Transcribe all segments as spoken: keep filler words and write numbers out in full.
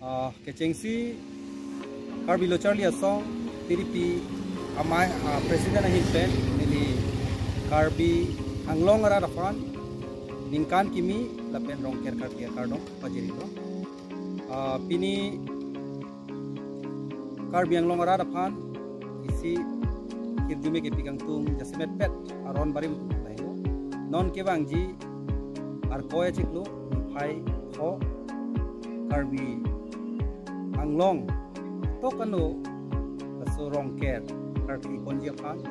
Ah, kechengsi Karbi Lo Charli Asong T D P amei, ah, President ahin pen neli Karbi Anglong arat aphan ningkan kimi lapen Rongker Karkli akardom pajirlo. Ah, pini Karbi Anglong arat aphan isi hirjume kepi kangtung jasemet pet aron barim lahelo. Non kevangji Arkoi achiklo niphai pho Karbi Anglong tok ano laso Rongker Karkli ponji aphan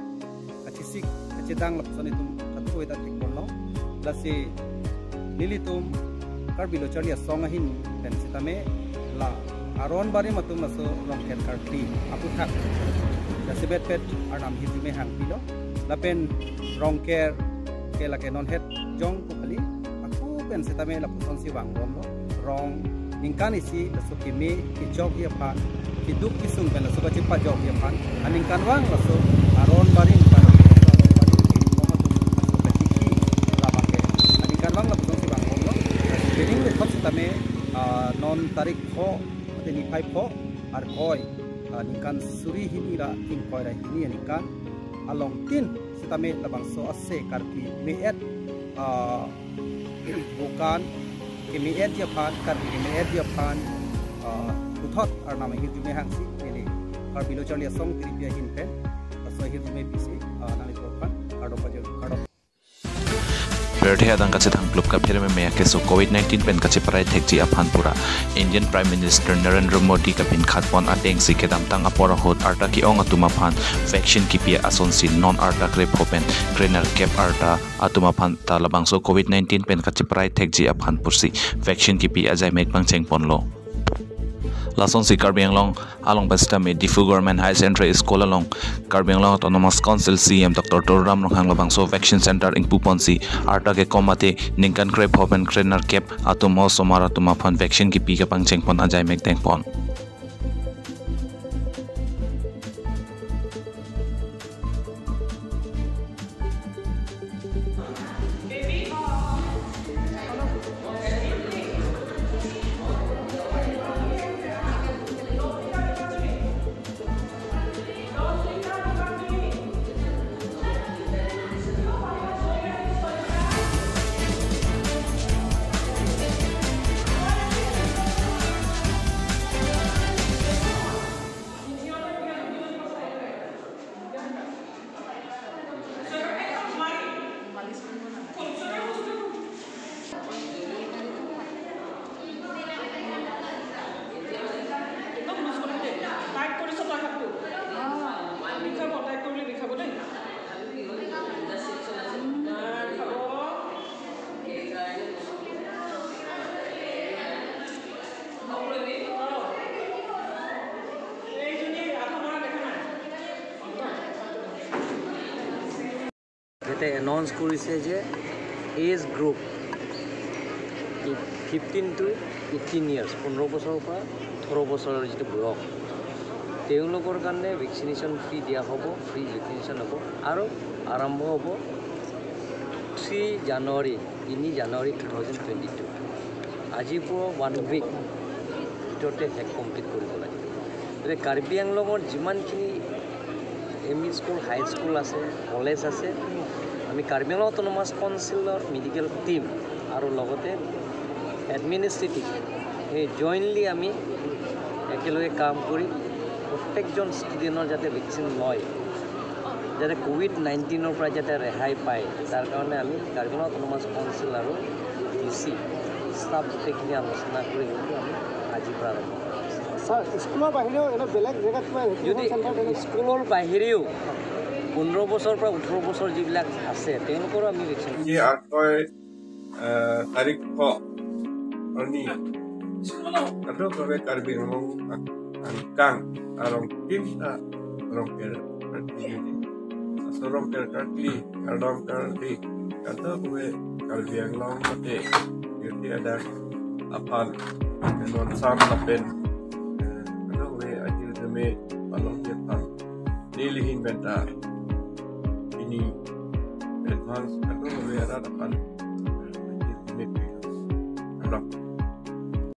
kachesik kachedang lapuson itum katho ita thekponlo. Lasi nelitum Karbi Lo Charli Asong ahin pen sitame la aron barim atum laso Rongker Karkli aputhak jasemet pet arnam hirjume hangpilo. Lapen Rongker ke lake non het jong pu kali, ako pen sitame lapusonsi vangbomlo. Rong ningkan isi laso keme kechokji aphan, keduk kesung pen laso kachepajokji aphan aningkanvang laso aron barim pen laso kachiki labang ke aningkanvang lapusonsi vangbomlo. Pining le thot sitame, ah, non tarik pho, mate niphai pho Arkoi, ah, ningkan suri hini ra ingkoi ra hini aningkan alongtin sitame labangso ase Karkli me-et, ah, bukan keme-etji aphan, Karkli keme-etji aphan, ah, puthot arnam ahirjume hangsi neli Karbi Lo Charli Asong T D P ahin pen laso ahirjume pisi, ah, nanglitum aphan kardom pajir, kardom. Pirthe adang kachethang plup kaphere meme akeso covid nineteen pen kacheparai thekji aphan pura Indian Prime Minister Narendra Modi kapinkhatpon atengsi kedamtang apor ahut arta ke-ong atum aphan vaccine kipi asonsi non arta krepho pen krenerkep arta atum aphan ta labangso covid nineteen pen kacheparai thekji aphan pusi vaccine kipi ajaimek pangchengponlo. Lasonsi Karbi Anglong along pen sitame Diphu Government Higher Secondary School along Karbi Anglong Autonomous Council C E M Doctor Tuliram Ronghang labangso vaccine center ingpuponsi arta kekom mate ningkan krepho pen krenerkep atum osomar atum aphan vaccine kipi kepangchengpon ajaimek dengpon. একদম লুজ কৰি দে। টাইট কৰি চব আঘাতটো। বিষাব, টাইট কৰিলে বিষাব দেই। নাই, খাব। এইজনী আধা মৰা দেখা নাই। ইয়াতে এনাউন্স কৰিছে যে age group fifteen to eighteen years, পোন্ধৰ বছৰৰ পৰা ওঠৰ বছৰৰ যিটো বয়স, তেওঁলোকৰ কাৰণে ভেকচিনেশ্যন ফ্ৰী দিয়া হ'ব, ফ্ৰী ভেকচিনেশ্যন হ'ব আৰু আৰম্ভ হ'ব থ্ৰী জানুৱাৰী, তিনি জানুৱাৰী টু থাউজেণ্ড টুৱেণ্টি টু। আজিৰ পৰা ওৱান উইক ভিতৰতে শেষ কমপ্লিট কৰিব লাগে। গতিকে কাৰ্বি আংলঙৰ যিমানখিনি M E school, high school আছে, কলেজ আছে, আমি কাৰ্বি আংলং অট'নমাছ কাউন্সিলৰ মেডিকেল টিম আৰু লগতে এডমিনিষ্ট্ৰেটিভ, সেই জইণ্টলি আমি একেলগে কাম কৰি প্ৰত্যেকজন ষ্টুডেণ্টৰ যাতে ভেকচিন লয়, যাতে কোভিড নাইণ্টিনৰ পৰা যাতে ৰেহাই পায়, তাৰ কাৰণে আমি কাৰ্বি আংলং অট'নমাছ কাউন্সিল আৰু ডি চি ষ্টাফ গোটেইখিনি আলোচনা কৰি সেইটো আমি আজি পৰা আৰম্ভ কৰিছোঁ। ছাৰ, স্কুলৰ বাহিৰেও এনে বেলেগ জেগাত কিবা যদি ভেকচিনেশ্যন চেণ্টাৰ তেনেকুৱা? স্কুলৰ বাহিৰেও পোন্ধৰ বছৰৰ পৰা ওঠৰ বছৰ যিবিলাক আছে, তেওঁলোকৰো আমি ভেকচিন এই আঠশ, আহ, তাৰিখ শ, অনি, kadokave Karbi Anglong ang-, angkang, arong tim ta Rongker Karkli. Aso Rongker Karkli, Kardom Karkli, kadokave Karbi Anglong mate, yurti ada aphan, non sam lapen, eh, kadokave ajir deme palong aphan. Neli ahin pen ta pini advance kadokave arat aphan, eh, ajir deme pi. Kardom.